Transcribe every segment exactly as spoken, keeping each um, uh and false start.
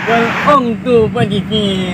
Om tu Pak Diki.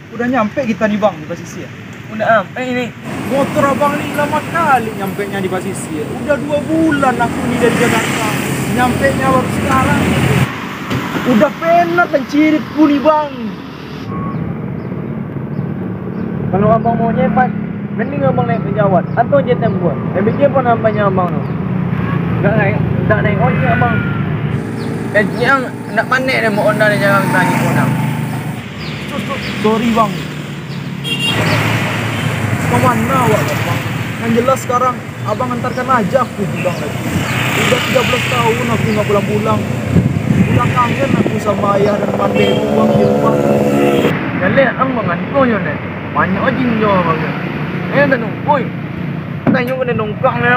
Udah nyampe kita ni, Bang, di pasisia? Udah nyampe ini. Motor abang ni lama kali nyampenya di pasisia. Udah dua bulan aku ni dari Jakarta. Nyampenya baru sekarang. Udah penat dan cirit ku ni, Bang. Kalau abang mau nyepat, mending abang naik pesawat atau jet tempur. Tapi jet pun abang tu. Nggak naik, nggak naik ojek abang. Eh, yang nggak panik deh, mau onda deh, jangan tanya orang. Sorry, Bang. Kemana awak, Bang? Yang jelas sekarang Abang antarkan aja aku pulang lagi. Udah tiga belas tahun aku nggak pulang-pulang. Udah kangen aku sama ayah dan mandeh ku, Bang, di rumah. Jaleh ang mangantunyo neh. Banyak aja nyo abang neh. Eh, dah nungkui. Tanyo kena nongkang neh.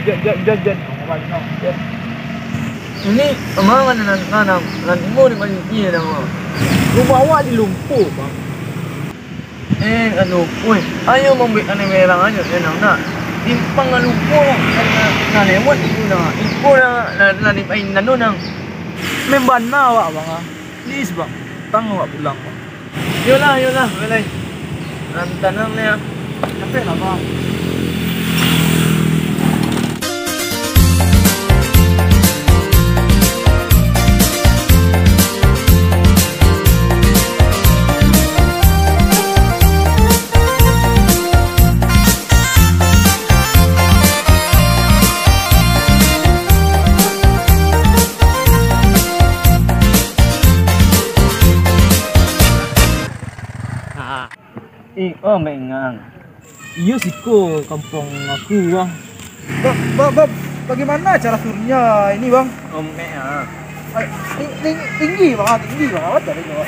Jat, jat, jat, jat. Ini emang ada nan, nan, nan, nan imo di Maliki ya, dah. Rumah awak di Lumpur, Bang. Eh, anu, woi, ayo mambuek aneh merang ajo, senang nak. Timpang lupo lah, nah, nah, lewat itu nah. Iko nah, nah, nah, di pain nanu nang. Membana awak, Bang, ah. Please, Bang. Tang awak pulang, Bang. Yolah, yolah, boleh. Rantanang ni, ah. Capek lah, Bang. Ih, oh, mengang. Iyo, siko kampuang aku, Bang. Ba-, ba-, ba-, bagaimana cara turunnya ini, Bang? Omek, ah. Ay, ting-, ting-, tinggi, Bang, tinggi, Bang. Awak cari, Bang.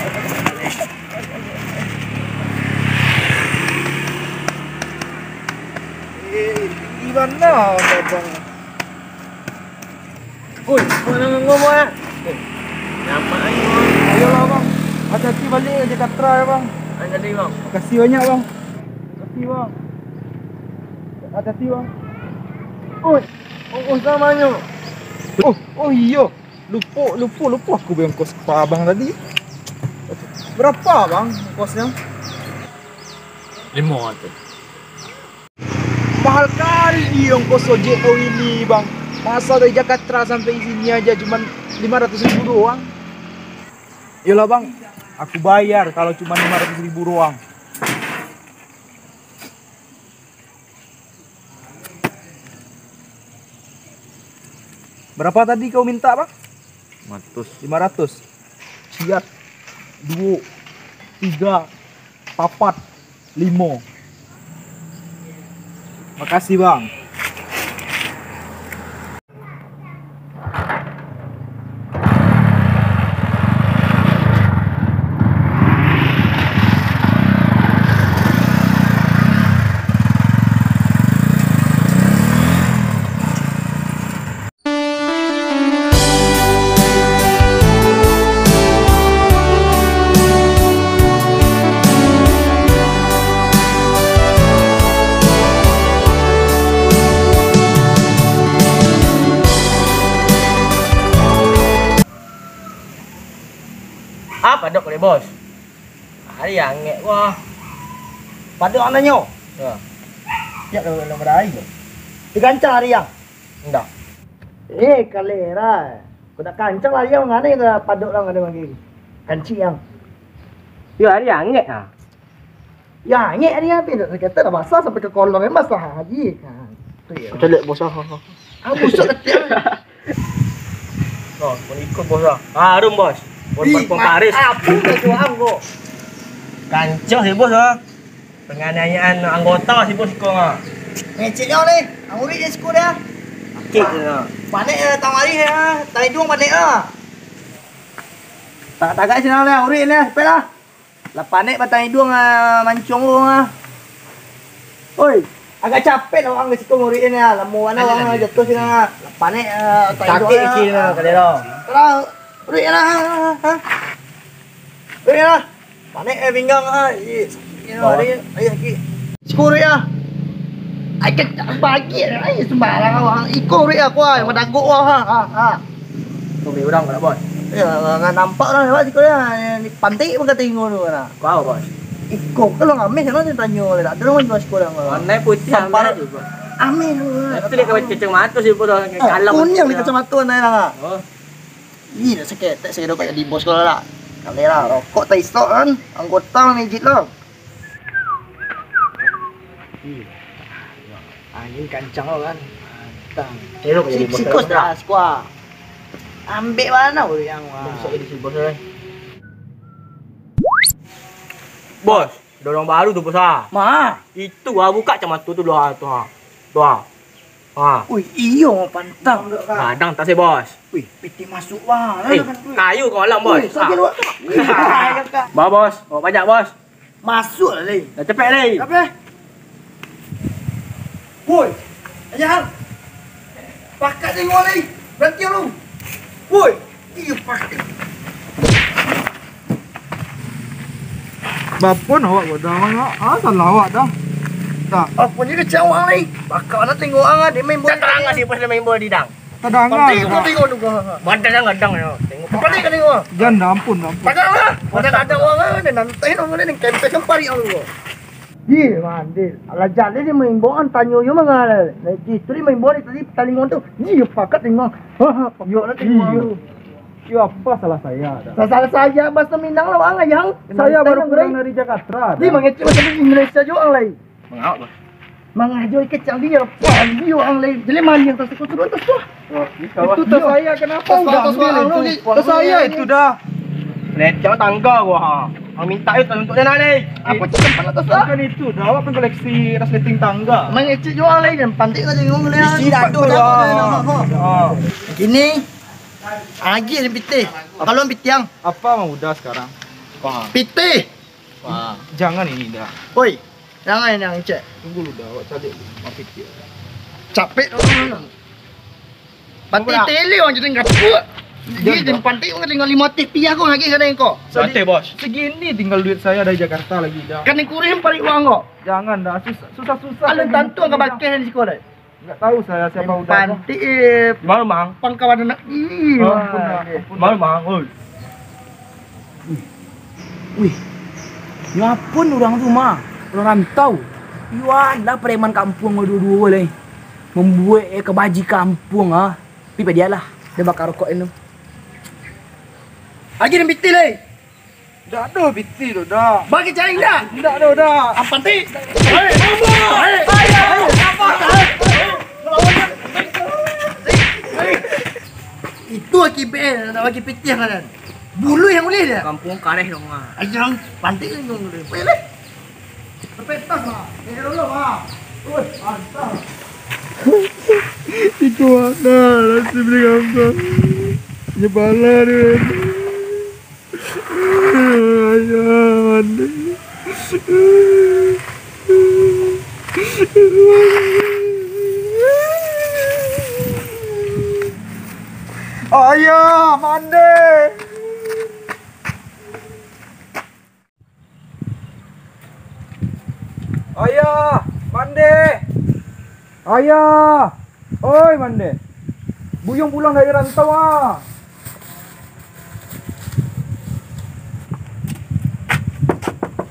Eh, tinggi mana, Bang? Oi, kau nak ngomong, ah? Eh, nyaman aja, Bang. Ayolah, Bang. Hati-hati balik ke Jakarta ya, Bang. Hati-hati, Bang. Makasih banyak, Bang. Makasih, Bang. Hati-hati, Bang. Oi, ongkos samanyo. Oh, oh iyo. Lupo, lupo, lupo aku beri ongkos ka abang tadi. Berapa, Bang, ongkosnya? Limo ratus. Mahal kali di ongkos ojek kau ini, Bang. Masa dari Jakarta sampai sini aja cuman lima ratus ribu doang. Yolah, Bang, aku bayar kalau cuma lima ratus ribu doang. Berapa tadi kau minta, Bang? Lima ratus. Lima ratus. Siat. Duo. Tiga. Papat. Limo. Makasih, Bang. Apa dok boleh, Bos? Ari angek, wah. Padok ang tanyo. Ya. Tiap dalam, dalam badai. Digancang ari ang. Indak. Eh, kalera. Kok nak kancang lah, iyo, mangana ka padok lah, mangana manggil. Kancik ang. Yo, ari angek ah. Ya, angek ari, tapi nak kata dah basah sampai ka kolong, eh, basah lagi. Ha, tu yo. Macam lek bosah. Ah, busuk kecil. Oh, mun ikut bos lah. Harum, Bos. Mun Ih, berpengkaris. Apa kau jual kau? Kancah ya, Bos, ah. Penganiayaan anggota si bos iko, ah. Ngeceknyo ni, ang urik je siko dia. Sakik je, ah. Panek je, tang ari je, ah. Tang iduang panek, ah. Tagak-tagak sinan lah, urik ni, sepet lah. Lah panek batang iduang, ah, mancong tu, ah. Oi, agak capek lah urang di siko ngurik ni, ah. Lamo bana urang jatuah sinan, ah. Lah panek, ah, batang iduang, ah. Sakik kaki ni, kali dah. Urik lah, ah, ah, ah. Urik lah. Panek, eh, pinggang, ah. Ih, sakik, ah, ari, ari sakik. Siko urik, ah. Ai, kecak bagi, ai, sembarang awak. Iko urik aku, ah, yang badagok, ah, ah, ah. Tu beli urang, Bos. Yo, ndak nampak lah lewat siko lah. Di pantai pun ka tengok tu lah. Kau, Bos. Iko kalau ngameh, kalau ditanyo lah, dak ado urang manjua siko lah. Warna putih. Sampar ameh tu, Bos. Ameh tu. Itu dia kacamata sih, Bos. Ah, kalau kuniang di kacamata nai lah. Oh. Ih, dah saketek, saketek kok jadi bos kalau lah. Kamera, rokok, taisok kan. Anggota masjid lah. Ih, angin kancang lo kan. Mantap. Elok jadi bos. Sikus lah, skuah. Ambek mana boleh yang wah. Bisa jadi si bos lah. Bos, dorong baru tu, Bos, ah. Ma? Itu, ah, buka macam tu, tu, doa tu, ah. Doa. Ah. Ui, iyo, pantang. Kadang tak sih, Bos. Ui, piti masuk, wah. Eh, kayu kau alam, Bos. Ui, sakit, ah. Wah. Bah, Bos. Bawa banyak, Bos. Masuk lah, Lei. Dah cepek, Lei. Apa? Woi, Ayang. Pakat tengok, Lei. Berhenti lu. Woi, iya pakat. Bapun awak bodoh, Bang. Ah, salah awak dah. Dah. Apa ni kecil awak, Lei? Pakat nak tengok, ah, dia main bola. Dah terang dia pas dia main bola di dang. Tadanga. Pantai kau tengok tu kau. Kadang-kadang yo. Tengok. Pantai kau tengok. Jan, dah, ampun, ampun. Kadang lah. Kadang-kadang urang kan, nanti urang ni kempes kan parik urang tu. Ih, mandil. Alah, jaleh dia main bola, tanyo yo manga lah. Nah, itu dia main bola tadi, talingo tu. Ih, pakat tengok. Ha, ha, pakat lah tengok tu. Yo, apa salah saya dah? Salah saya, bahasa Minang lah, Bang, Ayang. Saya baru pulang dari Jakarta. Dia mangecek bahasa Indonesia juga, Lei. Mangawak, Bos. Mangajo kecang dia, panggil urang lain. Jadi mani yang tas tu, turun tas tu. Oh, itu tas saya, kenapa tas udah tas ambil itu? Tas saya itu dah. Lecang tangga gua, ha. Ang minta itu untuk dia, Lei. Apa tu tempat atas tu? Bukan itu dah, awak kan koleksi resleting tangga. Mangecek jual lain, yang pantik tadi ngomong dia. Isi dah tu dah. Oh. Gini, lagi ada pitih. Kalau pitih yang apa mau udah sekarang? Wah. Pitih. Wah. Jangan ini dah. Oi, jangan yang cek. Tunggu lu dah, awak cari dulu. Mampir dia. Capek tu. Pantai tele orang jadi ngapuk. Dia di pantai orang tinggal lima ratus piah kau lagi kadang kau. Seratus, Bos. Segini tinggal duit saya dari Jakarta lagi dah. Kan kurih paling uang kau. Jangan dah, susah-susah. Alun tantu angka bakeh di siko dah. Nggak tahu saya siapa udah. Pantik, eh. Gimana, Mang? Pangkawan anak. Ih, ampun, wah, ampun. Gimana, Mang? Oi. Wih. Nyo apo urang tu mah? Urang rantau. Yo alah preman kampuang duo-duo lai. Mambuek, eh, kabaji kampuang, ah. Pi padialah. Dia bakar rokok anu. Agi dan bitil, eh. Ndak ado pitih tu, dah. Bagi cari ndak? Ndak ado, dah. Apa ti? Hei, apa? Hei, apa? Itu akibat nak bagi pitih kan. Bulu yang ulih dia. Kampung kareh dong, ah. Ayo, pantik ni dong. Boleh. Petas, ah. Ini dulu, ah. Oi, mantap. Itu ada nasi beri gambar. Nyebala dia. Ayah, mandi. Ayah, mandi. Ayah, mandi. Ayah, oi, mandi. Buyuang pulang dari rantau, ah.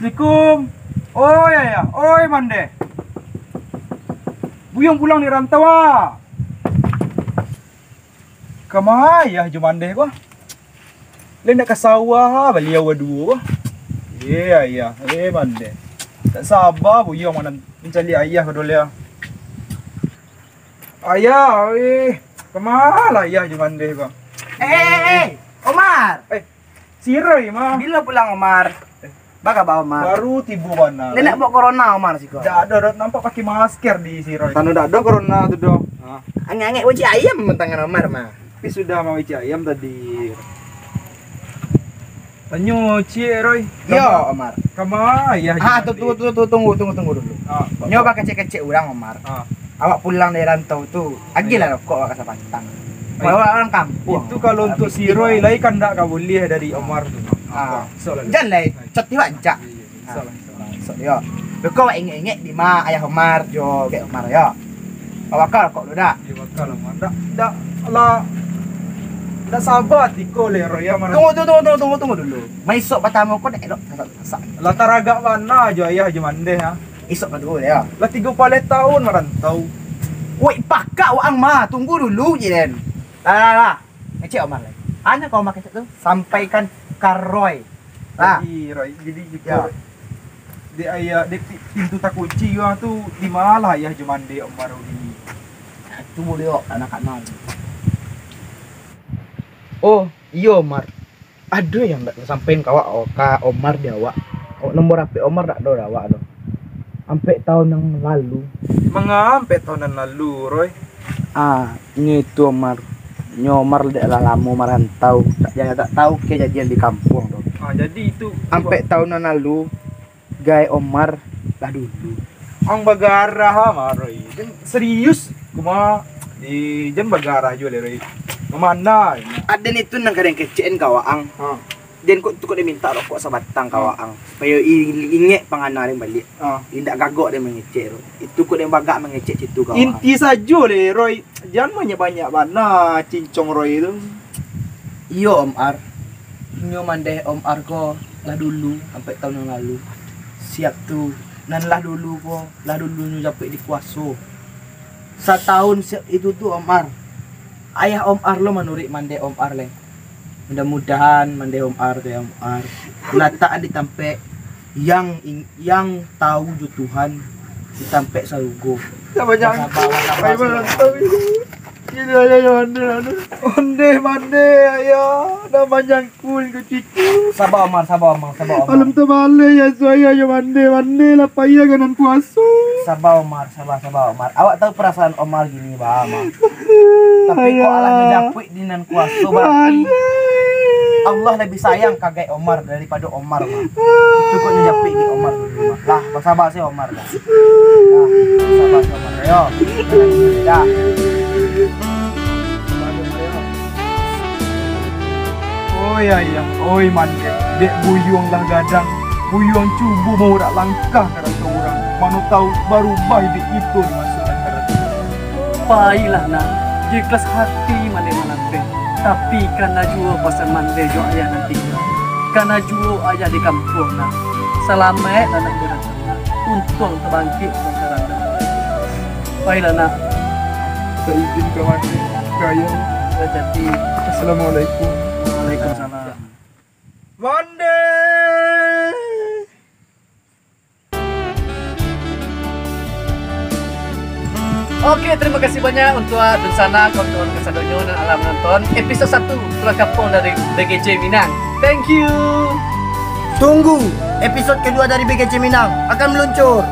Assalamualaikum. Oi, Ayah, oi, mandi. Buyuang pulang dari rantau, ah. Kama ayah jo mandeh ko? Lai ndak ka sawah baliau baduo ko? Eh, ayah, eh, mandeh. Tak saba buyuang mancaliak ayah ko doh lai. Ayah, eh, kama lah ayah jo mandeh ko? Eh, eh, eh, eh, Omar. Eh, Siro, Ima. Bilo pulang, Omar? Eh. Baa kaba, Omar? Baru tibo bana. Ndak buek corona, Omar, siko? Ndak ado, dak nampak pakai masker di Siro. Tando ndak ado corona tu doh. Ha. Angek-angek uji ayam mantangan Omar mah. Tapi sudah mau uji ayam tadi. Tanyo ciek, Roy. Yo, Omar. Kama ayah? Ah, tu, tu, tu, tu, tunggu, tunggu, tunggu dulu. Ah. Nyo bakecek-kecek urang, Omar. Ah. Awak pulang dari rantau tu, agiahlah rokok awak ka sabatang. Awak urang kampuang. Itu kalau untuk si Roy lai kan ndak ka buliah dari Omar tu. Ah. Jan lai, cati wak jak. Rokok awak ingek-ingek di ma ayah Omar jo gek Omar yo. Awak bakar rokok dulu dak? Yo, bakar lah, Omar. Dak, dak lah. Tak saba tiko, Leroy, yo, marantau. Tunggu, tunggu, tunggu, tunggu, tunggu, tunggu dulu. Maisok patamo ko dek elok sasak-sasak. Lah taragak bana jo ayah jo mandeh, ha. Isok kaduo, yo. Lah tigo baleh taun marantau. Woi, pakak waang mah. Tunggu dulu je, den. Lah, lah, lah. Kecek Omar lai. Anyo ka Omar kecek tu, sampaikan ka Roy. Lah. Jadi, Roy, jadi gitu. Yo. Dek ayah, dek pi-, pintu takunci urang tu, di ma lah ayah jo mandeh Omar dulu? Cubo liok anak-anak. Oh, iyo, Mar. Ado yang ndak tasampaian ka awak, ka Omar di awak. Awak nomor H P Omar ndak ado di awak tu. Ampek taun yang lalu. Manga ampek taun yang lalu, Roy? Ah, nyo itu, Omar. Nyo Omar dek lah lamo marantau. Tak, jan tak tahu kejadian di kampuang tu. Ah, jadi itu. Ampek taun yang lalu, gai Omar lah dulu. Ang bagarah, ah, Mar, Roy. Jan serius, kuma di jan bagarah juo, Roy. Kamana? Aden itu nan kadang kecekan ka waang. Ha. Den kok tu kok dia minta rokok sabatang ka waang. Supayo i-, ingek pangana den baliak. Ha. Indak gagok den mangecek tu. Itu kok den bagak mangecek situ ka waang. Inti sajo, Roy. Jan banyak-banyak bana cincong Roy tu. Iyo, Om Ar. Inyo mandeh Om Ar ko lah dulu, ampek taun yang lalu. Siap tu, nan lah dulu ko, lah dulu nyo japek di kuaso. Satahun siap itu tu, Om Ar. Ayah Om Ar lo manuruik mandeh Om Ar lai. Mudah-mudahan mandeh Om Ar tu, ya Om Ar, latakan di tampek yang ing-, yang tahu jo Tuhan, di tampek sarugo. Sabar, jangan. Sabar, sabar, sabar. Ayo, sabar. Gila, ayo, ayo, mandeh, mandeh. Mandeh, mandeh, ayo. Dah manjangkul ke cucu. Sabar, Omar, sabar, Omar, sabar, Omar. Alam terbalik, ya, saya, ayo, mandeh, mandeh lah, payah kan nan puaso. Sabar, Omar, sabar, sabar, Omar. Awak tahu perasaan Omar gini, bah, Omar. Tapi kok alah nyo japuik di nan kuaso, berarti Allah lebih sayang ka gai Omar daripado Omar, Mar. Cukuik nyo japuik di Omar dulu, Mar. Lah, basabar se Omar, dah. Lah, basabar se Omar, yo. Dah. Oi ayah, oi mandeh, dek buyuang lah gadang, buyuang cubo maurak langkah ka raso urang, mano tahu barubah iduik kito di maso nan ka datang. Pailah, Nak, jo ikhlas hati mandeh malapeh, tapi kana juo pasan mandeh jo ayah nan tingga, kana juo ayah di kampuang, Nak. Salamaiklah, Nak, jo Untuang tabangkik, Tuan Karanda. Pailah, Nak. Saya izin ka mandi, ka ayah. Hati-hati. Assalamualaikum. Waalaikumsalam. Mandi. Oke, terima kasih banyak untuak dunsanak, kawan-kawan kasadonyo nan alah manonton episode satu Pulang Kampung dari B G C Minang. Thank you. Tunggu, episode kedua dari B G C Minang akan meluncur.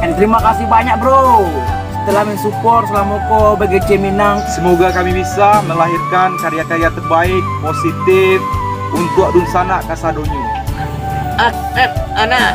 And terima kasih banyak, bro, setelah mensupport selama ko B G C Minang. Semoga kami bisa melahirkan karya-karya terbaik, positif, untuak dunsanak kasadonyo. Ak, ak, anak.